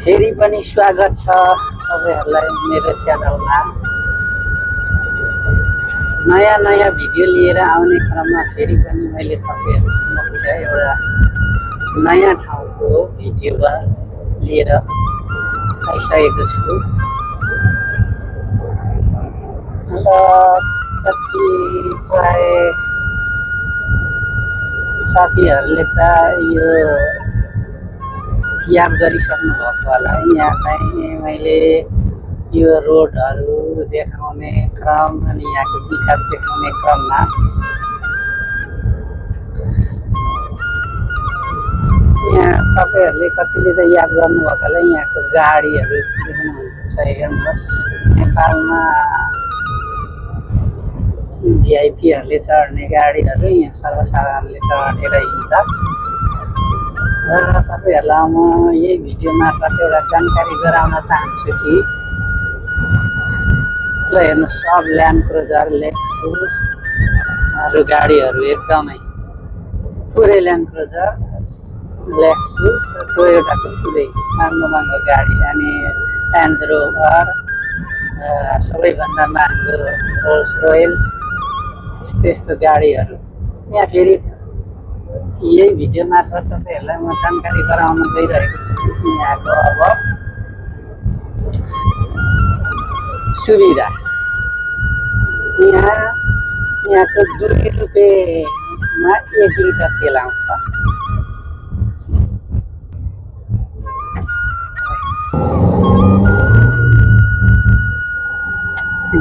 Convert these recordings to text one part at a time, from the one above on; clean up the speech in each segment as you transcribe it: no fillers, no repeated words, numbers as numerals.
फेरि पनि स्वागत छ तपाईहरुलाई मेरो च्यानलमा। नयाँ नयाँ भिडियो लिएर आउने क्रममा फेरि पनि मैले तपाईहरु समक्ष एउटा नयाँ ठाउँको भिडियो लिएर आइसकेको छु। र कतिपय साथीहरुले त यो याद गरिसक्नु भएको होला। यहाँ चाहिँ मैले यो रोडहरु देखाउने क्रम अनि यहाँको विकास देखाउने क्रममा यहाँ तपाईहरुले कतिले त याद गर्नुभएको होला। यहाँको गाडीहरु देख्नुहुन्छ, हेर्नुहोस्। नेपालमा भिआइपीहरुले चढ्ने गाडीहरु यहाँ सर्वसाधारणले चढेर हिँड्छ। र तपाईहरुलाई म यही भिडियो मार्फत एउटा जानकारी गराउन चाहन्छु कि ल हेर्नुहोस्, सब ल्यान्ड क्रुजर, लेक्सस हरु गाडीहरु एकदमै पुरै ल्यान्ड क्रुजर, लेक्सस, टोयोटाको पुरै महँगो गाडी अनि रेन्ज रोभर, सबैभन्दा महँगो रोल्स रोयल्स, यस्तो गाडीहरु यहाँ फेरि यही भिडियो मार्फत तपाईहरुलाई म जानकारी गराउन गइरहेको छु। यहाँको अब सुविधा यहाँको 2 रुपैयाँमा 1 लिटर तेल आउँछ।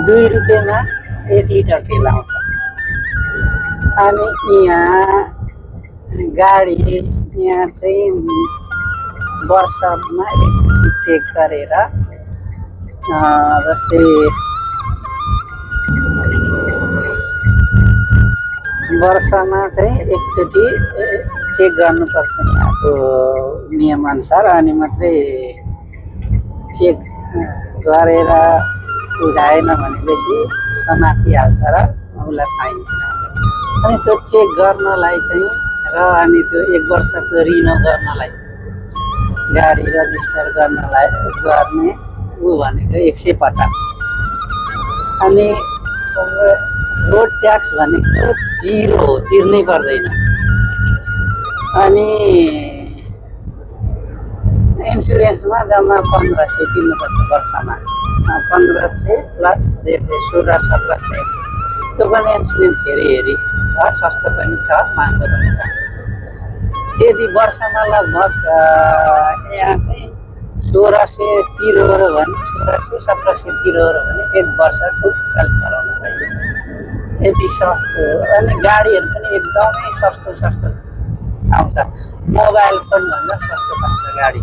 2 रुपैयाँमा 1 लिटर तेल आउँछ। अनि यहाँ गाडी यहाँ चाहिँ वर्षमा एकचोटि चेक गरेर जस्तै वर्षमा चाहिँ एकचोटि चेक गर्नुपर्छ यहाँको नियमअनुसार। अनि मात्रै चेक गरेर उठाएन भनेदेखि समातिहाल्छ र उसलाई फाइन दिनुहुन्छ। अनि त्यो चेक गर्नलाई चाहिँ र अनि त्यो 1 वर्षको रिन्यु गर्नलाई, गाडी रजिस्टर गर्नलाई गर्ने ऊ भनेको 150। अनि रोड ट्याक्स भनेको 0 हो, तिर्नै पर्दैन। अनि इन्सुरेन्समा जम्मा 1500 तिर्नुपर्छ वर्षमा। 1500 प्लस 1600-1700। त्यो पनि इन्सुरेन्स हेरी छ, सस्तो पनि छ, महँगो पनि छ। यदि वर्षमा लगभग यहाँ चाहिँ 1600 तिरेर भने 1600-1700 तिरेर भने 1 वर्ष टुक्कल चलाउन पाइयो। यति सस्तो। अनि गाडीहरु पनि एकदमै सस्तो आउँछ। मोबाइल फोन भन्दा सस्तो पाउँछ गाडी।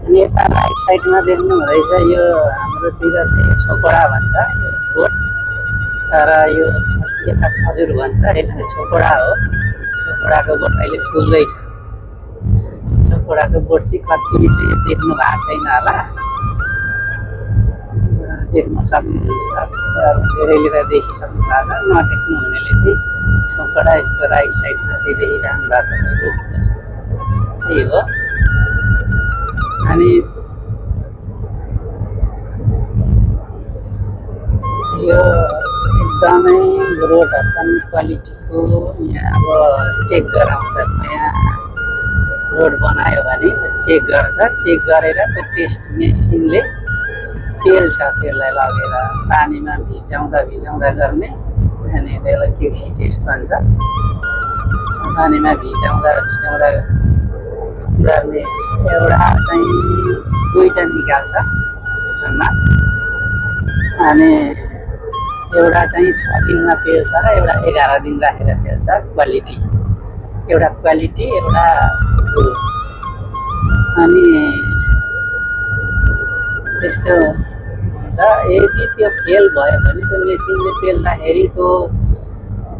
अनि यता राइट साइडमा देख्नु हुँदैछ, यो हाम्रोतिर चाहिँ छोकडा भन्छ यो बोट, तर यो यता खजुर भन्छ हैन, छोकडा हो। छोकडाको बोट अहिले फुल्दैछ। छोकडाको बोट चाहिँ कति देख्नु भएको छैन होला, देख्न सक्नुहुन्छ। धेरैले त देखिसक्नु भएको छ, नदेख्नु हुनेले चाहिँ छोकडा यस्तो राइट साइडमा देखिरहनु भएको छ। त्यही हो। अनि यो एकदमै रोडहरु पनि क्वालिटीको यहाँ अब चेक गराउँछ। नयाँ रोड बनायो भने चेक गर्छ। चेक गरेर त्यो टेस्ट मेसिनले पेल्छ। त्यसलाई लगेर पानीमा भिजाउँदा गर्ने, अनि त्यसलाई क्युसी टेस्ट भन्छ। पानीमा भिजाउँदा गर्ने एउटा चाहिँ 2टा निकाल्छ जम्मा। अनि एउटा चाहिँ 6 दिनमा पेल्छ र एउटा 11 दिन राखेर पेल्छ। क्वालिटी एउटा क्वालिटी, एउटा अनि त्यस्तो हुन्छ। यदि त्यो फेल भयो भने त्यो मेसिनले पेल्दाखेरि त्यो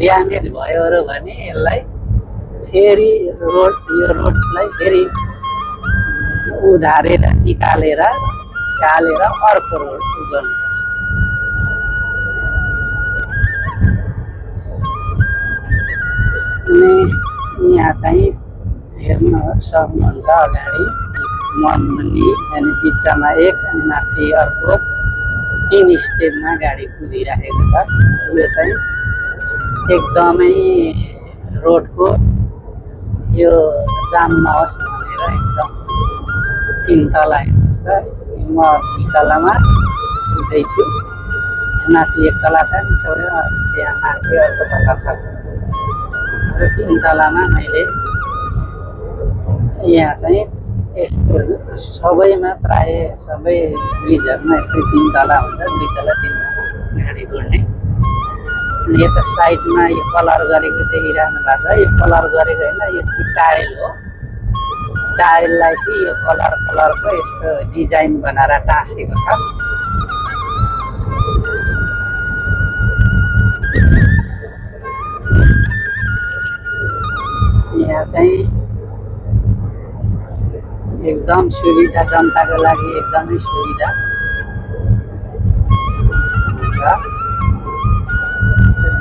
ड्यामेज भयो र भने यसलाई फेरि यो रोडलाई फेरि उधारेर निकालेर अर्को रोड गर्नुपर्छ। अनि यहाँ चाहिँ हेर्न सक्नुहुन्छ अगाडि मुनि अनि बिचमा एक अनि माथि अर्को 3 स्टेपमा गाडी कुदिराखेको छ। यो चाहिँ एकदमै रोडको यो जाम नहोस् भनेर एकदम 3 तला हेर्नुपर्छ। म 2 तलामा हुँदैछु, माथि 1 तला छ नि छोड्यो, त्यहाँ माथि अर्को तला छ र 3 तलामा मैले यहाँ चाहिँ यस्तो सबैमा प्राय सबै रिजर्भमा यस्तै 3 तला हुन्छ, 2 तला 3 तला गाडी गुड्ने। अनि यता साइडमा यो कलर गरेको देखिरहनु भएको छ, यो कलर गरेको होइन, यो चाहिँ टाइल हो। टाइललाई चाहिँ यो कलरको यस्तो डिजाइन बनाएर टाँसेको छ। यहाँ चाहिँ एकदम सुविधा, जनताको लागि एकदमै सुविधा हुन्छ।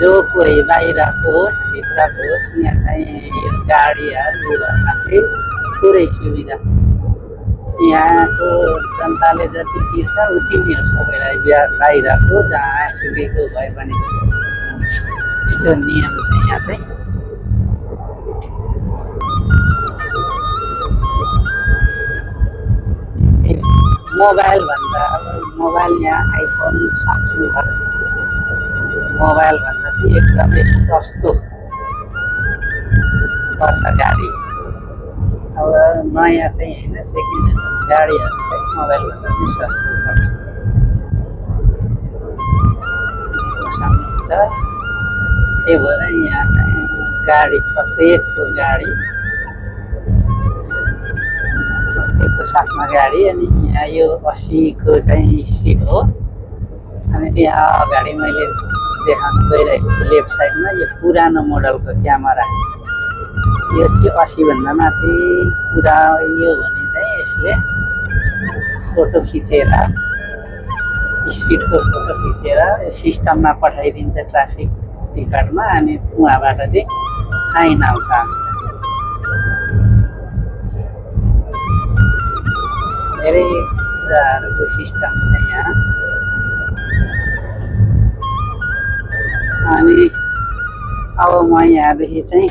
जो कोही बाहिरको होस् भित्रको होस्, यहाँ चाहिँ यो गाडीहरूमा चाहिँ पुरै सुविधा। यहाँको जनताले जति तिर्छ उति नै हो सबैलाई, बाहिरको जहाँ सुकेको भए पनि यस्तो नियम छ यहाँ चाहिँ। मोबाइल यहाँ आइफोन स्यामसङ मोबाइल भन्दा चाहिँ एकदमै सस्तो पर्छ गाडी। अब नयाँ चाहिँ होइन, सेकेन्ड ह्यान्ड गाडीहरू चाहिँ मोबाइलभन्दा पनि सस्तो पर्छ। सक्नुहुन्छ, त्यही भएर यहाँ चाहिँ प्रत्येकको साथमा गाडी। अनि यहाँ यो 80 को चाहिँ स्पिड हो। अनि त्यहाँ अगाडि मैले देखाउन गइरहेको छु लेफ्ट साइडमा यो पुरानो मोडलको क्यामेरा, यो चाहिँ 80 भन्दा माथि पुरा यो भने चाहिँ यसले फोटो खिचेर स्पिडको फोटो खिचेर सिस्टममा पठाइदिन्छ ट्राफिक टिकटमा, अनि उहाँबाट चाहिँ फाइन आउँछ। धेरै कुराहरूको सिस्टम छ यहाँ। अनि अब म यहाँदेखि चाहिँ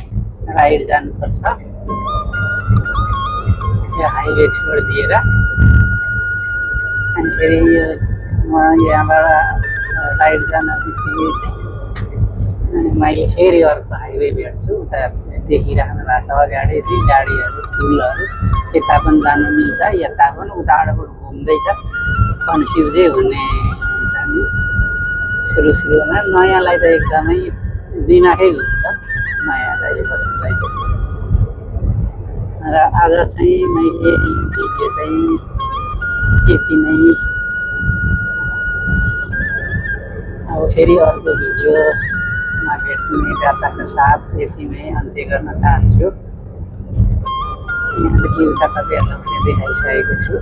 राइड जानुपर्छ, यो हाइवे छोडिदिएर। अनि फेरि यो म यहाँबाट राइड जान बित्तिकै चाहिँ अनि मैले फेरि अर्को हाइवे भेट्छु। उता देखिराख्नु भएको छ अगाडि चाहिँ गाडीहरू, पुलहरू, यता पनि जानु मिल्छ, यता पनि उताबाट घुम्दैछ, कन्फ्युजै हुने हुन्छ नि सुरुमा। नयाँलाई त एकदमै दिमागै घुम्छ, नयाँलाई बदल्दै चाहिँ। र आज चाहिँ मैले भिडियो चाहिँ यति नै। अब फेरि अर्को भिडियोमा भेट्ने बाचाको साथ यतिमै अन्त्य गर्न चाहन्छु। यहाँदेखि उता तपाईँहरूलाई पनि देखाइसकेको छु।